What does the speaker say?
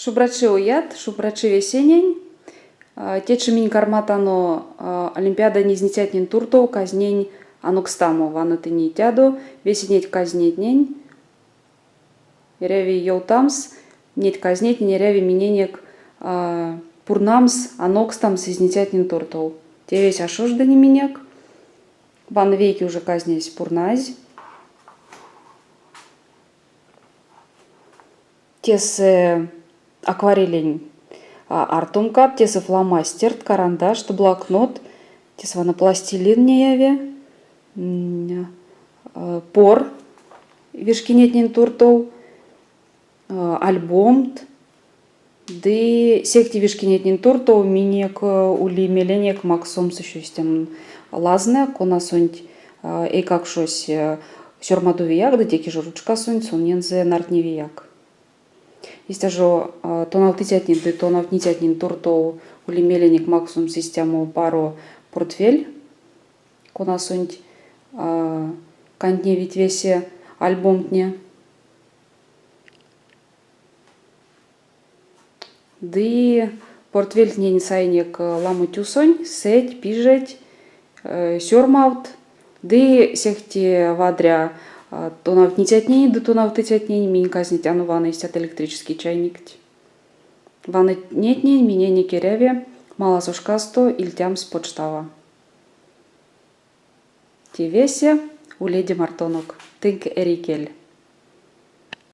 Шумбрачи, оят, шумбрачи весенень. Течи минь карматано Олимпиадань изницятнень туртов казнень анокстамо. Ваны тынь нейтядо весе неть казнетнень. Эряви ёвтамс, неть казнетнень эряви миненек пурнамс, анокстамс изницятнень туртов. Тевесь а шождыне минек. Ваны вейке уже казнесь пурназь. Тесэ акварелень артомкат, тесэ фломастерт, карандашт, блокнот, тесэ вана пластилин неяви, пор вишкинетнень туртов, альбомт. Ды сехте вишкинетнень туртов минек ули меленек максомс еще истямо лазнэ, конасонть эйкакшось сёрмадовияк ды теке жо ручкасонть сонензэ нардтневияк. Истя жо тонавтыцятнень ды тонавтницятнень туртов ули меленек максомс истямо паро портфель, конасонть кандтневить весе альбомтне. Ды портфельтнень саинек ламо тюсонь, сэть, пижеть, сёрмавт. Ды сехте вадря тонавтницятнень ды тонавтыцятнень минь казнетяно вана истят электрический чайникть. Ванытнетнень миненек эряви маласо шкасто ильтямс почтава. Те весе уледе мартонок. Тынк эрий кель.